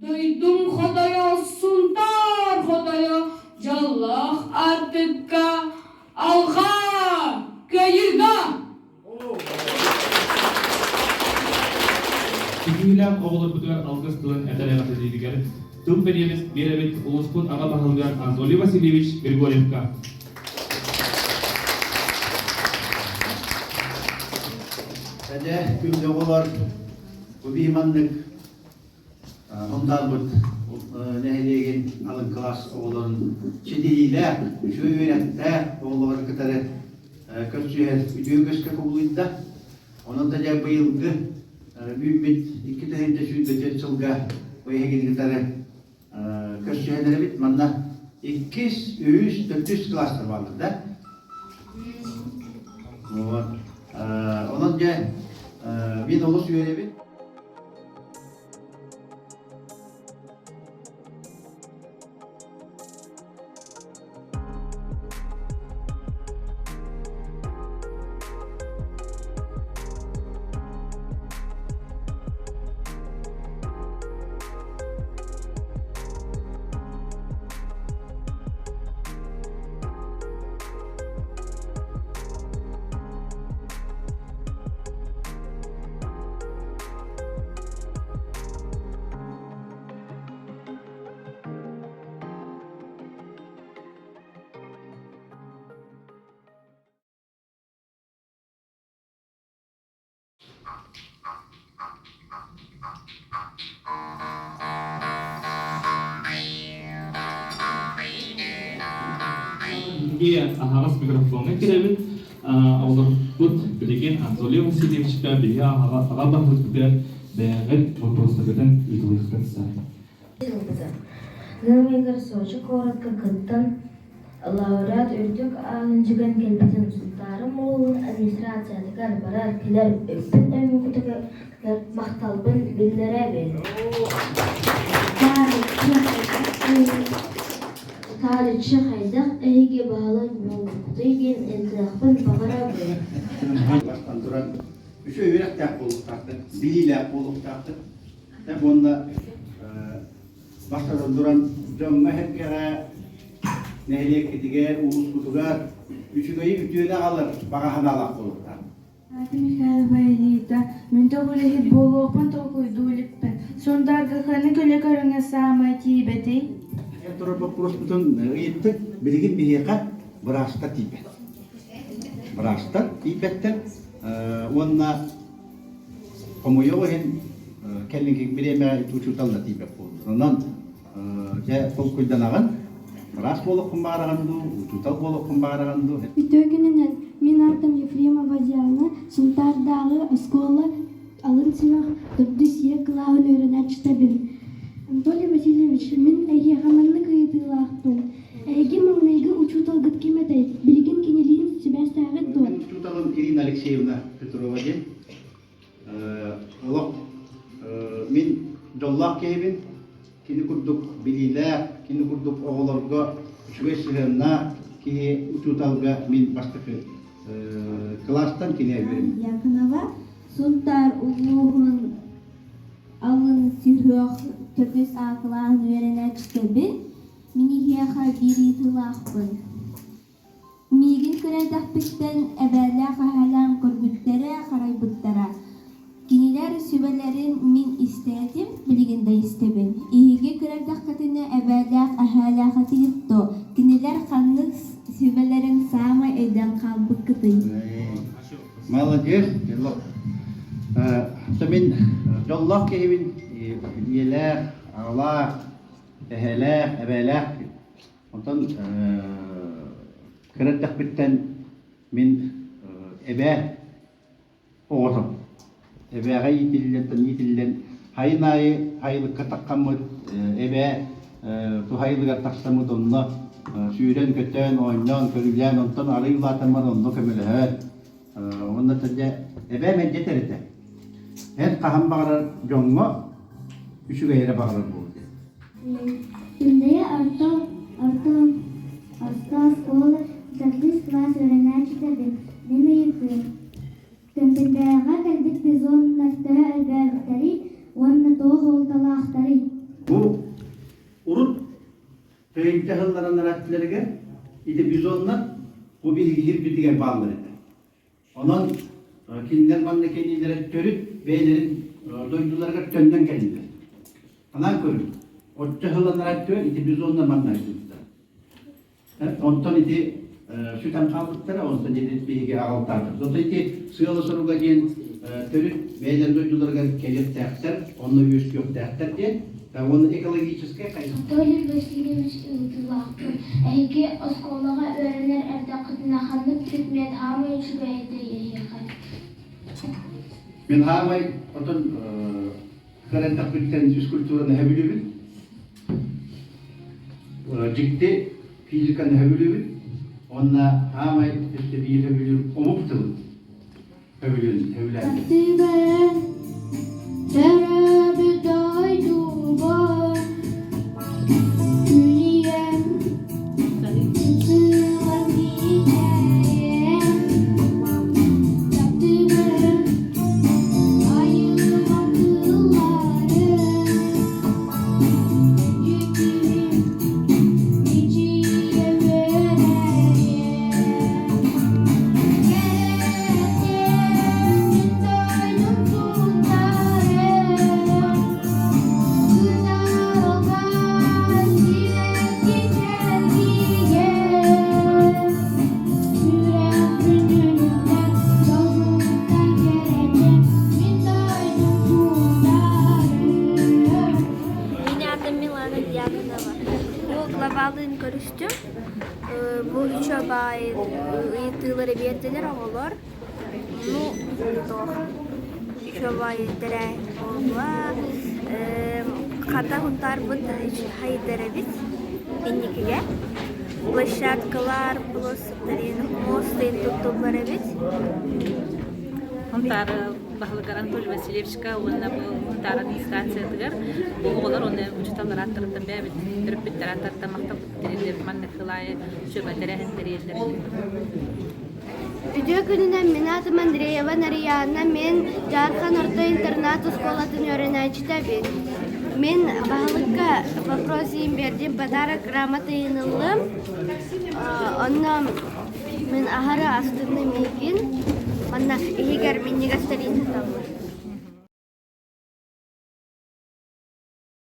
Дойдум хотойо Сунтаар хотойо дьоллоох аартыкка алҕаа кыайыыга! Ситиһиилээх оҕолорбутугар алгыс тылын этэр эҕэрдэлииригэр тыл бириэмис биэрэбит улууспут аҕа баһылыгар Анатолий Васильевич Григорьевка. Эдэ күндү оҕолор, бу биһи маннык Һунтаарбыт нэһилиэгин алын кылаас оҕолорун ситиһиилээх, үчүгэй үөрэхтээх оҕолору кытары көрсүһэр үтүө үгэскэ кубулуйда. Онон да дьэ быйылгы үүммүт 2024 сылга бу эһигини кытары көрсүһэн эрэбит. Манна иккис, үһүс, төрдүс кылаастар бааллар да. Вот. Онон дьэ мин олус үөрэбин. Биһиги аһаҕас микрофоҥҥа кирэбит. Олорбут билигин Анатолий Васильевичка биһиги аҕа баһылыкпытыгар бэйэҕит боппуруостаргытын ыытылыахтан саа. Ыам ыйыгар Сочи куоракка кыттан лауреат үрдүк аатын сүгэн кэлбитин Сунтаарым улууһун администрациятыгар барар-кэлэр үппүт өҥөтүгэр махталбын биллэрэбин. Таарыччы хайдах эһиги баһылык буолбуккутуй диэн ыйытыахпын баҕарабын. Бастан туран үчүгэй үөрэхтээх буолуохтаахтар, билиилээх буолуохтаахтар. Уонна бастатан туран дьоҥҥо-сэргэҕэ, нэһилиэккитигэр, улууспутугар үчүгэйи үтүөнү аҕалар баҕа санаалаах буолуохтаах. Аата Михайлова Элита, мин тоҕо үлэһит буолуохпун толкуйдуу иликпин. Сунтаарга ханнык үлэ көрүҥэ саамай тиийбэтий? Эн турар боппуруоспутун ыйыттык. Билигин биһиэхэ быраастар тиийбэт. Быраастар тиийбэттэр уонна хомойуох иһин кэллиҥки бириэмэ учууталлар тиийбэт буоллулар. Онон дьэ толкуйданаҕын, быраас буолуоххун баҕараҕын дуу, учуутал буолуоххун баҕараҕын дуу? Үтүө күнүнэн, мин аатым Ефремова Диана, Сунтаардааҕы оскуола алын сүһүөх төрдүс ийэ кылааһын үөрэнээччитэбин. Анатолий Васильевич, мин эйиэхэ маннык ыйытыылаахпын. Эһиги маҥнайгы учууталгыт ким этэй? Билигин кинилиин сибээстээҕит дуо? Мин учууталым Ирина Алексеевна Петрова диэн. Олох мин дьоллоох киһибин. Кини курдук билиилээх, кини курдук оҕолорго үчүгэй сыһыаннаах киһи учууталга мин бастакы кылаастан кини үөрэммитим. Дьяконова Сунтаар улууһун алын сүһүөх төрдүс А кылааһын үөрэнээччитэбин. Мин эһиэхэ биир ыйытыылаахпын. Миигин көрөрдөхпүттэн эбээлээх эһээлээх көрбүттэрэ, харайбыттара. Кинилэр сүбэлэрин мин истээтим, билигин да истэбин. Эһиги көрөрдөххүтүнэ эбээлээх эһээлээх этигит дуо? Кинилэр ханнык сүбэлэрин саамай өйдөөн хаалбыккытый? Молодец, Мин дьоллоох киһибин, ийэлээх, аҕалаах, эһээлээх, эбээлээх Онтон кыра эрдэхпиттэн мин эбээ оҕото. Эбээҕэ иитиллэн, иитиллэн хайын аайы сайылыкка таххаммыт эбээ туһайылыгар тахсаммыт онно сүүрэн-көтөн, оонньоон, көрүлээн, онтон арый улаатаммар онно көмөлөһөн уонна дьэ эбээ мэлдьи этэр этэ. Эн хаһан баҕарар дьоҥҥо үчүгэй эрэ баҕарар буол диэн. Күндэйэ орто орто орто оскуола төрдүс кылаас үөрэнээччитэбин. Мин ыйытыым: Кэмпиндээҕэ кэлбит бизоннар төһө элбээбиттэрий уонна туох суолталаахтарый? Бу өттүлэригэр ити бизоннар бу биһиги сирбитигэр бааллар этэ. Онон кинилэр манна кэлиилэрэ төрүт бэйэлэрин дойдуларыгар төннөн кэллилэр. Анаан көрүҥ, оччо сылланар өттүгэр ити бизоннар манна сылдьыбыттар. Онтон ити сүтэн хаалбыттара, онтон ити биһиги аҕалтаатыбыт. Онтон ити сыала-соруга диэн төрүт бэйэлэрин дойдуларыгар кэлиэхтээхтэр, онно үөскүөхтээхтэр диэн уонна экологическай хайысха. Анатолий Васильевич ыытыылаахпын. Эһиги оскуолаҕа үөрэнэр эрдэххитинэ ханнык предмет хаамай үчүгэй этэй эһиэхэ? Мин хаамай отон кыра эрдэхпиттэн физкультураны сөбүлүүбүн. Дьикти физиканы сөбүлүүбүн. Уонна хаамай өссө биир сөбүлүүр омук тылын сөбүлүүн сөбүлээн. Түбэн төрөөбүт дойдубар күнүйэн сылан мичээрэн Таптыыбын айылҕа тылларын Дьүккүһүм мичийэ үөрэрим Кэрэтиэн дойдум сунтаарым Кытаралга сибэкки чэлгийэр Сүрэхпин үмүттэр дьолуттан кэрэтиэн мин дойдум сунтаарым Меня атым Милана Дьяконова. Бу глобалын көрүстүм. Бу үчүгэй ыйытыылары биэрдилэр оҕолор. Ну, туох үчүгэй тэрээһин буолла. Хата Һунтаарбыт хайдар эбит инникигэ. Площадкалар, площадьтарын, мостын туттуллар эбит. Һунтаар баһылыгар Анатолий Васильевичка уонна бу Һунтаар администрациятыгар бу оҕолор уонна учууталлар ааттарыттан бэйэбит төрөппүттэр ааттарыттан махтал тэриллэр маннык сыл аайы сүбэ тэрээһин тэрийэллэр. Үтүө күнүнэн мин аатым Андреева Нарыйаана, мин Дьаархан орто интернат оскуолатын үөрэнээччитэбин. Мин баһылыкка вопрос иһин биэрдим, подарок грамота ыйыныллым. Онно мин аһары астынным миигин. Манна иһигэр минньигэс тэрийин сыталлар.